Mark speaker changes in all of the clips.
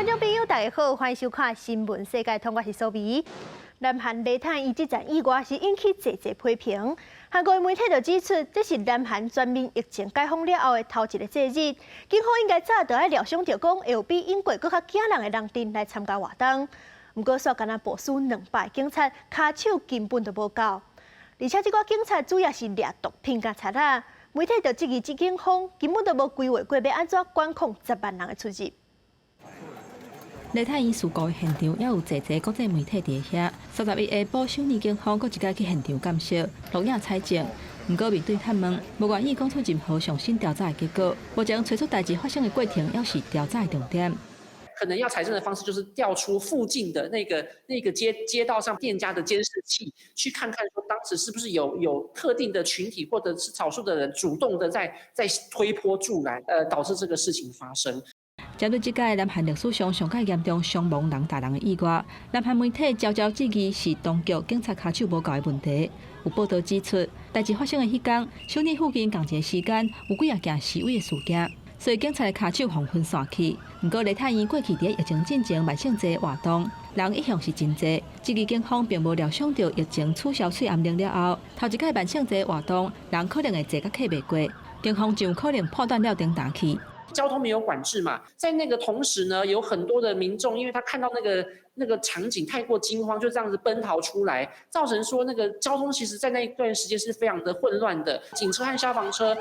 Speaker 1: 觀眾朋友，大家好，歡迎收看《新聞世界通》，我是蘇美。南韓梨泰院這場意外是引起濟濟批評，韓國媒體就指出，這是南韓全面疫情解封了後的頭一个節日，警方應該早就愛料想著講，會有比英國閣較驚人的人陣來參加活動。毋過，煞干焦部署200警察，跤手根本就無夠，而且這寡警察主要是掠毒品佮賊仔，媒體就質疑這警方根本就無規劃過欲按怎管控10萬人的出入。
Speaker 2: 梨泰院事故的現場，猶有濟濟國際媒體佇遐。31下晡，首爾警方閣一擺去現場監視、錄影採證。毋過面對探問，無願意講出任何上新調查的結果。目前揣出代誌發生的過程，猶是調查的重點。
Speaker 3: 可能要採證的方式，就是調出附近的那個街道上店家的監視器，去看看說當時是不是有特定的群體或者是少數的人主動的在推波助瀾，導致這個事情發生。
Speaker 2: 針對這屆南韓歷史上上蓋嚴重傷亡人踏人的意外，南韓媒體焦焦質疑是當局警察跤手無夠的問題。有報道指出，代誌發生的彼工，首爾附近仝一个時間有幾仔件示威的事件，所以警察的跤手予分散去。毋過梨泰院過去佇疫情進前萬聖節活動，人一向是真濟，質疑警方並無料想著疫情取消喙罨令了後，頭一屆萬聖節活動人可能會濟甲客袂過，警方就有可能判斷了頂打去。
Speaker 3: 交通沒有管制嘛，在那個同時呢，有很多的民眾，因為他看到那個場景太過驚慌，就這樣子奔逃出來，造成說那個交通其實在那一段時間是非常的混亂的。警車和消防車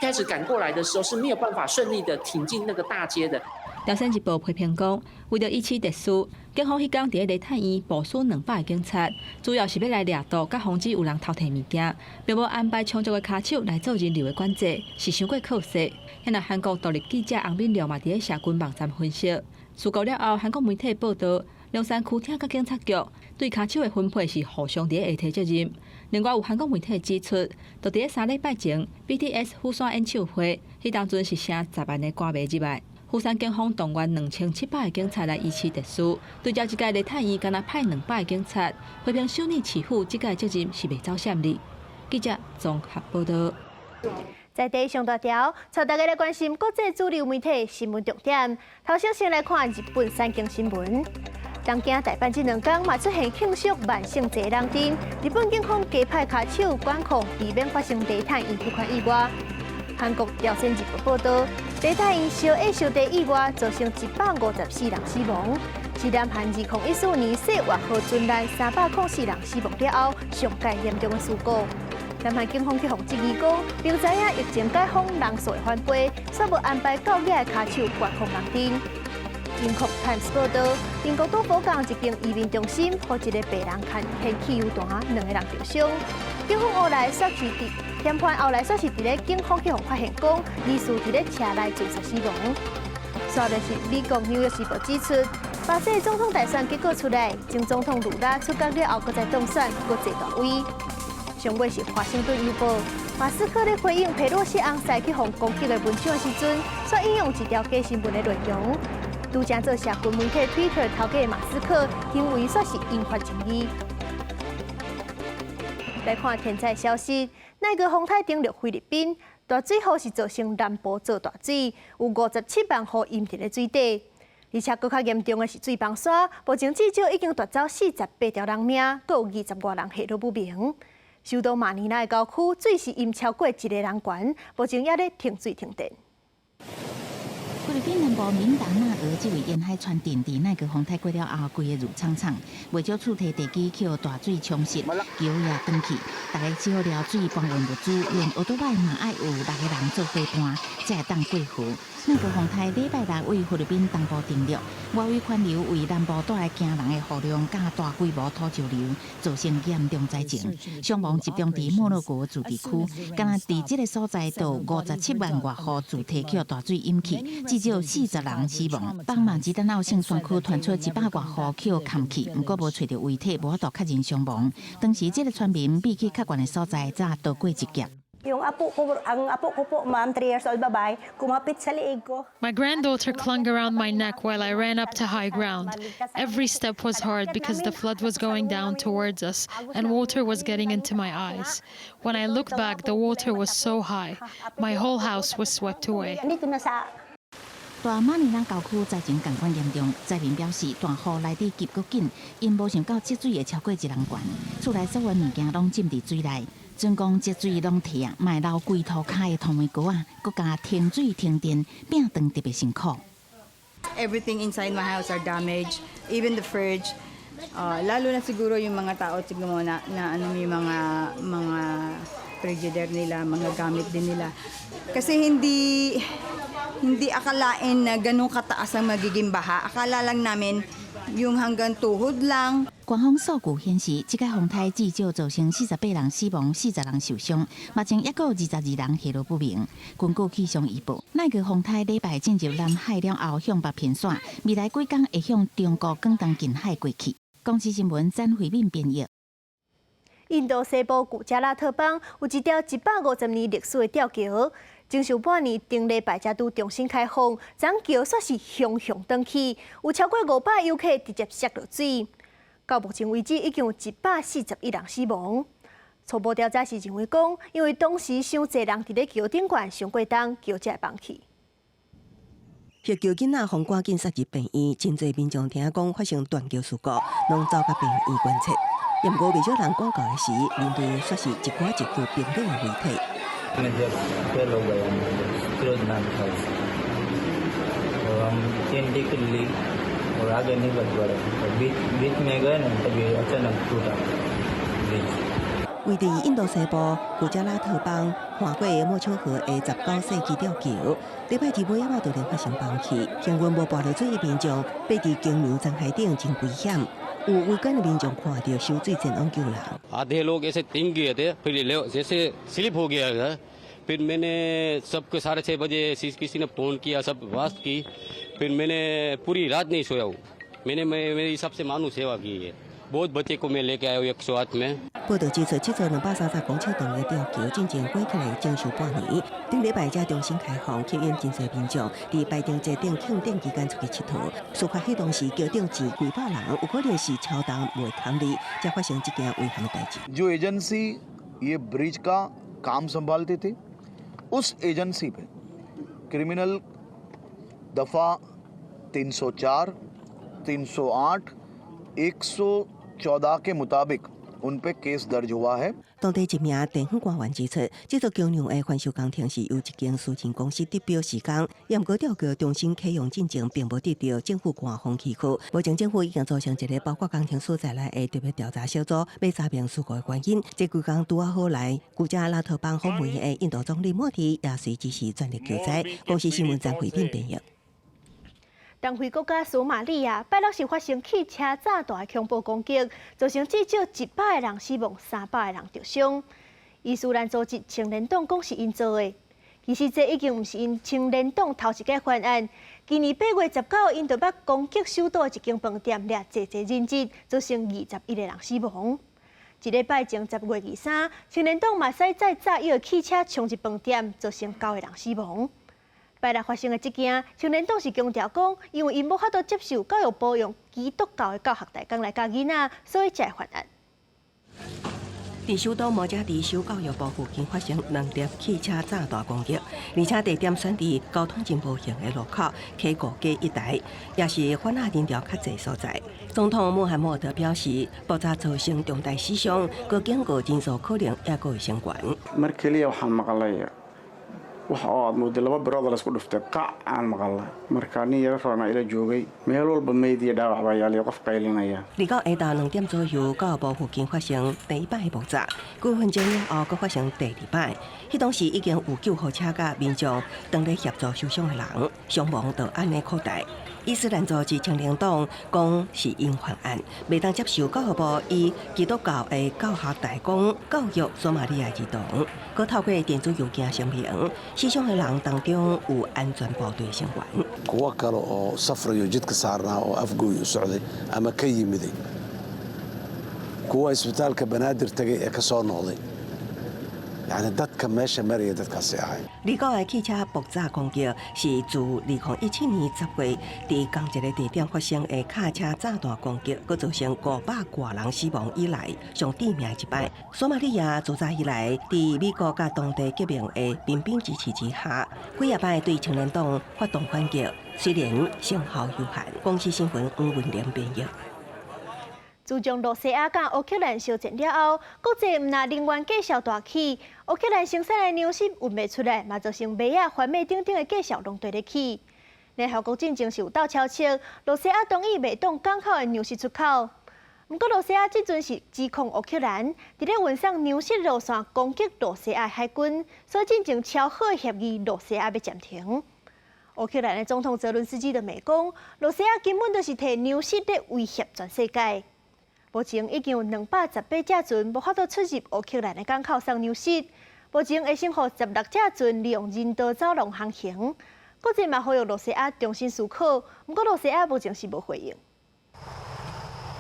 Speaker 3: 開始趕過來的時候，是沒有辦法順利的挺進那個大街的。
Speaker 2: 朝鮮日報批評講，為著維持秩序，警方彼工佇梨泰院部署200个警察，主要是欲來掠毒，佮防止有人偷提物件，並無安排充足的跤手來做人流的管制，是傷過可惜。現在韓國獨立記者洪敏良嘛佇咧社群網站分析，事故了後，韓國媒體報道，龍山區廳佮警察局對跤手的分配是互相佇咧下提責任。另外有韓國媒體指出，就佇咧3禮拜前，BTS 釜山演唱會，彼當陣是成10萬个歌迷入來。釜山警方動員2700個警察來維持秩序，對照這屆梨泰院干焦派200個警察，批評首爾市府這屆責任是袂走閃哩。記者綜合報道。
Speaker 1: 在第上大條，帶大家來關心國際主流媒體新聞重點。頭先先來看日本產經新聞。東京、大阪這兩工嘛出現慶祝萬聖節人陣，日本警方加派跤手管控，避免發生梨泰院彼款意外。韓國朝鮮日報報道，梨泰院燒火燒地意外造成154人死亡，是南韓2014年世越號船難304人死亡了後，上蓋嚴重的事故。南韓警方去予質疑講，明知影疫情解封人數會翻倍，煞無安排夠額的跤手管控人陣。英國 Times 報道，英國多佛港一間移民中心，予一个白人牽汽油彈，兩个人著傷。警方後來煞是佇嫌犯後來煞是佇咧警方去予發現講，疑似佇咧車內自殺死亡。煞來是美國紐約時報指出，巴西總統大選結果出來，前總統盧拉出閣了後，閣再當選，閣坐大位。上尾是華盛頓郵報，馬斯克咧回應佩洛西翁婿去予攻擊的文章的時陣，煞引用一條假新聞的內容。拄才做社群媒體 Twitter 頭家馬斯克行為煞是引發爭議。來看天災消息，奈格風台登陸菲律賓，大水雨是造成南部做大水，有57萬戶淹佇咧水底。而且閣較嚴重的是水崩沙，目前至少已經奪走48條人命，閣有20外人下落不明。首都馬尼拉的郊區水是淹超過一个人懸，目前猶咧停水停電。
Speaker 4: 菲律賓南部民達納俄這位沿海村鎮，佇奈格風台過了後，規个挐氅氅，袂少厝仝地基予大水沖蝕，橋也斷去，逐家只好掠水搬運物資，連歐多擺嘛愛有六个人做伙伴，才會當過河。奈格風台禮拜六對菲律賓東部登陸，外圍環流為南部帶來驚人的雨量佮大規模土石流，造成嚴重災情，傷亡集中佇莫洛國自治區，干焦佇這个所在，就57萬外戶住宅予大水淹去，至少40人死亡。北馬吉丹奧聖山區傳出100外戶予崁去，毋過無揣著遺體，無法度確認傷亡。當時這个村民避去較懸的所在，才逃過一劫。
Speaker 5: Yung apo ko, ang apo ko po, ma'am, 3 years old babae, kumapit sa leeg ko.
Speaker 6: My granddaughter clung around my neck while I ran up to high ground. Every step was hard because the flood was going down towards us and water was getting into my eyes. When I looked back, the water was so high. My whole house was swept away.
Speaker 5: Andito na sa
Speaker 4: 大馬尼拉郊區災情仝款嚴重，災民表示大雨來得急閣緊，𪜶無想到積水會超過一人懸，厝內所有物件攏浸佇水內，準講積水攏退啊，嘛會流規塗跤的塗眉膏仔，閣加停水停電，餅頓特別辛苦。
Speaker 7: Everything inside my house are damaged, even the fridge. Lalo na siguro yung mga tao, tignan mo na ano yung mga frigidaire nila, mga gamit din nila. Kasi hindi akalain na ganun kataas ang magiging baha. Akala lang namin yung hanggang tuhod lang.
Speaker 4: 官方數據顯示，這個風颱至少造成48人死亡、40人受傷，目前猶閣有22人下落不明。根據氣象預報，奈格風颱禮拜進入南海了後向北偏徙，未來幾工會向中國廣東近海過去。公視新聞詹慧敏編譯。
Speaker 1: 印度西部古加拉特邦有一條150年歷史的吊橋，整修半年，頂禮拜才拄重新開放，這橋煞是雄雄轉去，有超過500遊客直接摔落水。到目前為止，已經有141人死亡。初步調查是認為講，因為當時傷濟人佇咧橋頂懸傷過重，橋才會崩去。
Speaker 8: 彼橋囡仔予趕緊殺入病院，真濟民眾聽講發生斷橋事故，攏走到病院觀察。毋過袂少人趕到的時，面對煞是一具一具冰冷的遺體。
Speaker 9: फेल हो गया, फिरोज नाम था और हम चेन निकल ली और आगे नहीं बढ़ पड़े तो बीच बीच में गए ना, तभी अचानक टूटा ब्रिज।
Speaker 8: 位佇印度西部古加拉特邦橫過莫丘河的19世紀吊橋，禮拜二尾仔突然發生崩去，幸運無跋落水的民眾，爬佇橋梁殘骸頂真危險。有圍觀的民眾看著涉水前往救人。
Speaker 10: आधे लोग ऐसे तिंग गए थे, फिर जैसे स्लिप हो गया था। फिर मैंने सबको 6:30 बजे किसी ने फोन किया, सब बात की। फिर मैंने पूरी रात नहीं सोया हूँ। मैंने मैं मेरे हिसाब से मानव सेवा की है। बहुत बच्चे को मैं लेके आया हूँ 108 में。
Speaker 8: 報道指出，這座230公尺長的吊橋，進前過去來整修半年，頂禮拜才重新開放，吸引真濟民眾佇排燈節頂慶典期間出去𨑨迌。事發彼當時，橋頂前幾百人，有可能是超重袂堪力，才發生這件危險的代誌。
Speaker 11: जो एजेंसी ये ब्रिज का काम संभालती थी, उस एजेंसी पे क्रिमिनल दफ़ा 304, 308, 114 के मुताबिक उन पे केस दर्ज हुआ है。
Speaker 8: 當地一名地方官員指出，這座橋梁的翻修工程是由一間私人公司得標施工，毋過吊橋重新啟用進前，並無得到政府官方許可。目前政府已經組成一個包括工程師在內的特別調查小組，欲查明事故的原因。這幾工拄仔好來古加拉特邦訪問的印度總理莫迪也隨指示全力救災。公視新聞張慧敏編譯。
Speaker 1: 東非國家索馬里亞拜六是發生汽車炸彈恐怖攻擊，造成至少100個人死亡，300個人著傷。伊斯蘭組織青年黨講是𪜶做的，其實這已經毋是𪜶青年黨頭一擺犯案。今年8月19，𪜶就捌攻擊首都的一間飯店，掠濟濟人質，造成21個人死亡。一禮拜前10月23，青年黨嘛駛載炸藥的汽車衝入飯店，造成9個人死亡。拜六發生的這件，青年黨是強調講，因為𪜶無法度接受教育部用基督教的教學大綱來教囡仔，所以才會犯案。
Speaker 8: 佇首都摩加迪修教育部附近發生兩粒汽車炸彈攻擊，而且地點選佇交通真無閒的路口溪谷街一帶，也是反阿人潮較濟所在。總統穆罕默德表示，爆炸造成重大死傷，閣警告人數可能猶閣會升懸。
Speaker 12: Mar keliya waxaan maqlay wax oo aad mooday laba birood la isku dhuftay, qac aan maqalnay. Marka nin yaro roona ila joogay, meel walba meyd iyo dhaawac baa yaal iyo qof qaylinaya.
Speaker 8: 29下晝2點左右，教育部附近發生第一擺爆炸，幾分鐘了後，閣發生第二擺。彼當時已經有救護車佮民眾當咧協助受傷的人，傷亡就按呢擴大。伊斯蘭組織青年黨講是𪜶犯案，袂當接受教育部以基督教的教學大綱教育索馬里亞兒童。閣透過電子郵件聲明，死傷的人當中有安全部隊成員。
Speaker 13: Kuwo kale oo safrayo jidka saarnaa oo Afgooy u socday ama ka yimiday, kuwa isbitaalka Banaadir tagay ee ka soo noqday, Yani dadka meesha maraya dadkaasay ahayd。
Speaker 8: 美國的汽車爆炸攻擊是自2017年10月佇仝一个地點發生的卡車炸彈攻擊，閣造成500外人死亡以來，上致命的一擺。索馬利亞自早以來，佇美國佮當地革命的民兵支持之下，幾仔擺對青年黨發動反擊，雖然成效有限。公視新聞黃文玲編譯。
Speaker 1: 自從露西亞佮烏克蘭相戰了後，國際毋但能源價數大起，烏克蘭生產的糧食運袂出來，嘛造成麥仔、番麥等等的價數攏綴咧起。聯合國進前是有鬥超車，露西亞同意袂擋港口的糧食出口。毋過露西亞這陣是指控烏克蘭佇咧運送糧食路線攻擊露西亞海軍，所以進前簽好的協議，露西亞欲暫停。烏克蘭的總統澤倫斯基就罵講，露西亞根本就是提糧食咧威脅全世界。目前已經有218隻船無法度出入烏克蘭的港口送糧食，目前會先予16隻船利用人道走廊航行。國際嘛呼籲露西亞重新思考，毋過露西亞目前是無回應。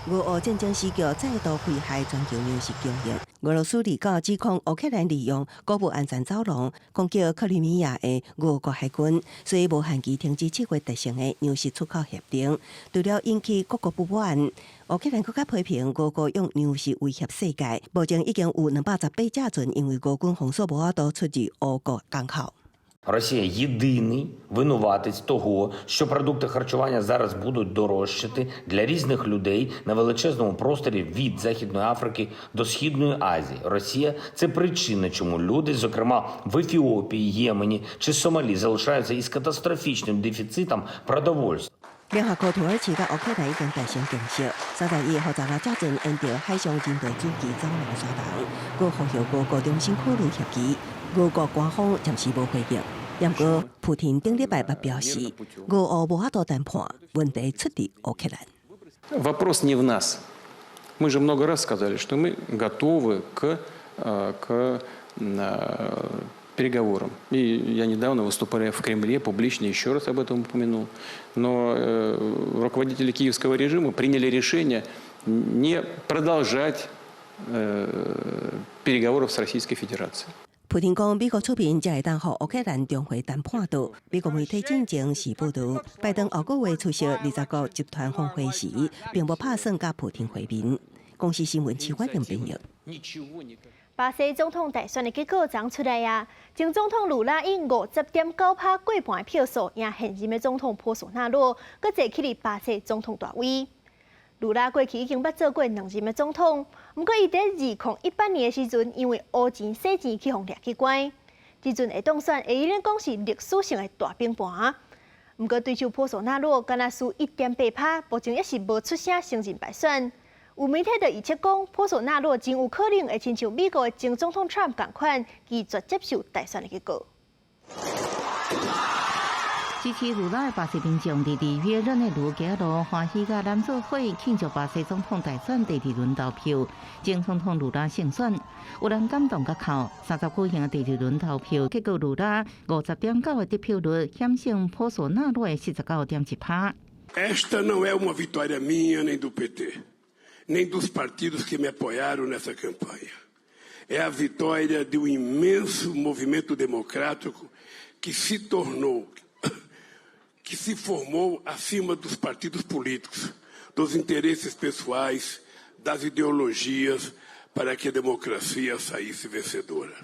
Speaker 8: 俄烏戰爭時局再度危害全球糧食供應。俄羅斯二九指控烏克蘭利用穀物安全走廊攻擊克里米亞的俄國海軍，所以無限期停止7月達成的糧食出口協定。除了引起各國不滿，烏克蘭閣較批評俄國用糧食威脅世界。目前已經有218隻船因為俄軍封鎖無法度出入烏國港口。
Speaker 14: Росія єдиний винуватець того, що продукти харчування зараз будуть дорожчати для різних людей на величезному просторі від Західної Африки до Східної Азії. Росія це причина, чому люди, зокрема в Ефіопії, Ємені чи Сомалі, залишаються із катастрофічним дефіцитом продовольства.
Speaker 8: 聯合國土耳其佮烏克蘭已經達成共識，31予16隻船沿著海上人道主義走廊徙動，閣呼籲俄國重新考慮協議。俄國官方暫時無回應。毋過，普廷頂禮拜表示，俄烏無法度談判，問題出佇烏克蘭。
Speaker 15: Вопрос не в нас. Мы же много раз сказали, что мы готовы к переговорам. И я недавно, выступая в Кремле, публично еще раз об этом упомянул. Но руководители киевского режима приняли решение не продолжать переговоров с Российской Федерацией.
Speaker 8: 普廷講，美國出面才會當予烏克蘭重回談判桌。美國媒體進前是報導，拜登後個月出席20國集團峰會時，並無拍算佮普廷會面。公視新聞徐婉玲編譯。
Speaker 1: 巴西總統大選的結果昨出來啊，前總統盧拉以50.9%過半的票數贏現任的總統波索納洛，閣坐起佇巴西總統大位。盧拉過去已經捌做過兩任的總統，毋過伊佇2018年的時陣，因為烏錢洗錢去予掠去關，這陣會當選，會用講是歷史性的大崩盤。毋過對手波索納洛干焦輸1.8%，目前猶是無出聲承認敗選。有媒體就預測講，波索納洛真有可能會親像美國的前總統川普仝款，拒絕接受大選的結果。
Speaker 4: 支持盧拉的巴西民眾佇里約熱內盧街路歡喜佮攬做伙慶祝巴西總統大選第二輪投票，前總統盧拉勝選。有人感動甲哭。三十舉行的第二輪投票，結果盧拉50.9的得票率，險勝波索納洛的49.1%。
Speaker 16: Esta não é uma vitória minha nem do PT, nem dos partidos que me apoiaram nessa campanha. É a vitória de um imenso movimento democrático que se tornou, que se formou acima dos partidos políticos, dos interesses pessoais, das ideologias, para que a democracia saísse vencedora.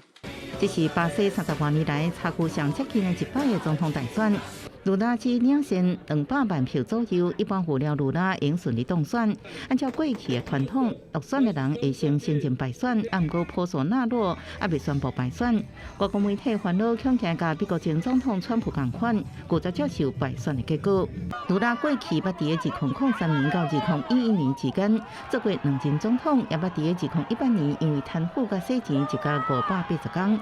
Speaker 4: 這是巴西30外年來差距上接近的一擺的總統大選。盧拉只領先200萬票左右，一般預料盧拉應順利當選。按照過去的傳統，落選的人會先承認敗選，毋過波索納洛猶未宣布敗選。外國媒體煩惱恐驚佮美國前總統川普仝款，拒絕接受敗選的結果。盧拉過去捌佇2003年到2011年之間做過兩任總統，也捌佇2018年因為貪腐佮洗錢入監580天。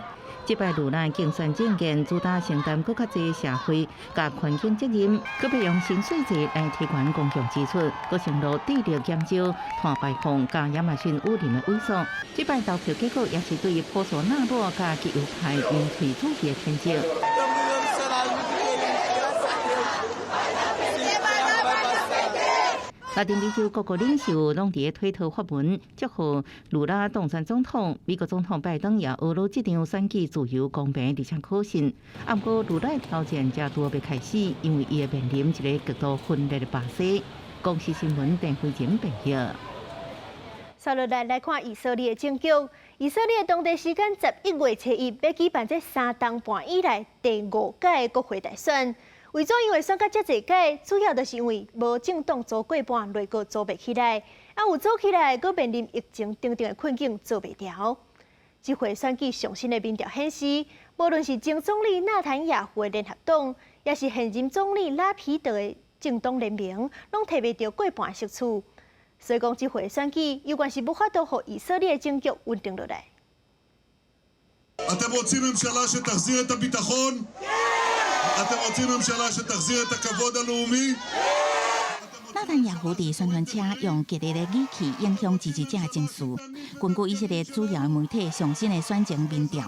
Speaker 4: 這擺盧拉競選政見主打承擔閣較濟社會佮環境責任，閣欲用新稅制來提懸公共支出，閣承諾致力減少碳排放佮亞馬遜雨林的萎縮。這擺投票結果也是對波索納洛佮極右派民粹主義的譴責。拉丁美洲各國領袖攏佇咧推特發文祝賀盧拉當選總統，美國總統拜登也呵咾這場選舉自由、公平而且可信。啊，毋過盧拉的挑戰才拄欲開始，因為伊會面臨一个極度分裂的巴西。公視新聞鄧慧靜編譯。
Speaker 1: 接落來來看以色列的政局。以色列當地時間11月初1欲舉辦這3冬半以來第五屆國會大選。為怎樣會選甲遮濟屆？主要就是因為無政黨組過半，內閣組袂起來。啊，有組起來，閣面臨疫情等等的困境，做袂牢。這回選舉上新的民調顯示，無論是前總理納坦雅胡的聯合黨，抑是現任總理拉皮德的政黨聯盟，攏提袂著過半席次。所以講，這回選舉猶原是無法度予以色列政局穩定落來。
Speaker 17: אתם רוצים ממשלה שתחזיר את הביטחון? אתם רוצים ממשלה שתחזיר את הכבוד הלאומי?
Speaker 4: 納坦雅胡佇宣傳車用激烈的語氣影響支持者的情緒。根據以色列主要媒體上新的選前民調，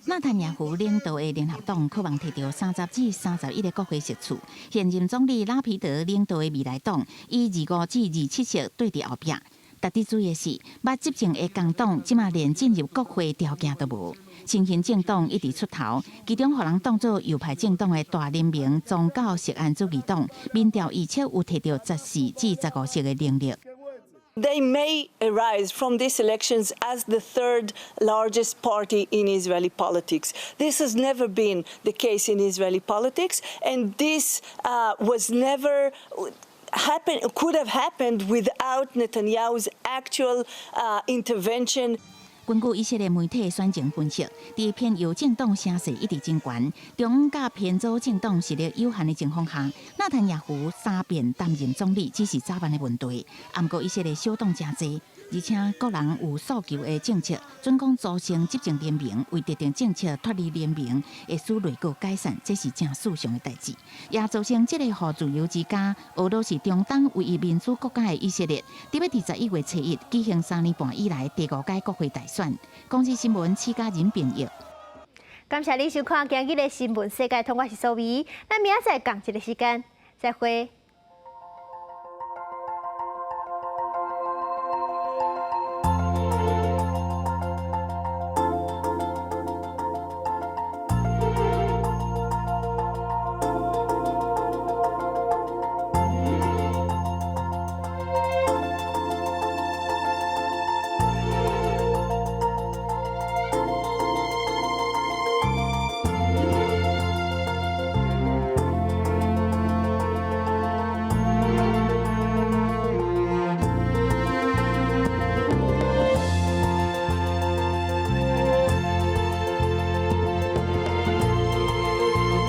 Speaker 4: 納坦雅胡領導的聯合黨可望提著30至31個國會席次，現任總理拉皮德領導的未來黨以25至27席綴佇後壁。值得注意的是，欲執政的工黨這馬連進入國會條件都無。新興政黨一直出頭，其中予人當做右派政黨的大聯盟宗教錫安主義黨，民調預測有提著14至15席的能力。
Speaker 18: They may arise from these elections as the third largest party in Israeli politics. This has never been the case in Israeli politics, and this was never happen could have happened without Netanyahu's actual intervention.
Speaker 4: 根據以色列媒體選情分析，佇偏右政黨聲勢一直真懸，中央佮偏左政黨實力有限的情況下，納坦雅胡三遍擔任總理只是早晚的問題。毋過以色列小黨誠濟，而且各人有訴求的政策，準講組成執政聯盟，為特定政策脫離聯盟，會使內閣解散，這是誠輸常的代誌，也造成這個予自由之家、俄羅斯中東唯一民主國家的以色列，佇欲佇11月初1舉行3年半以來第五屆國會大選。公視新聞施嘉仁編譯。
Speaker 1: 感謝你收看今日的新聞世界通，我是蘇維，咱明仔載仝一个時間，再會。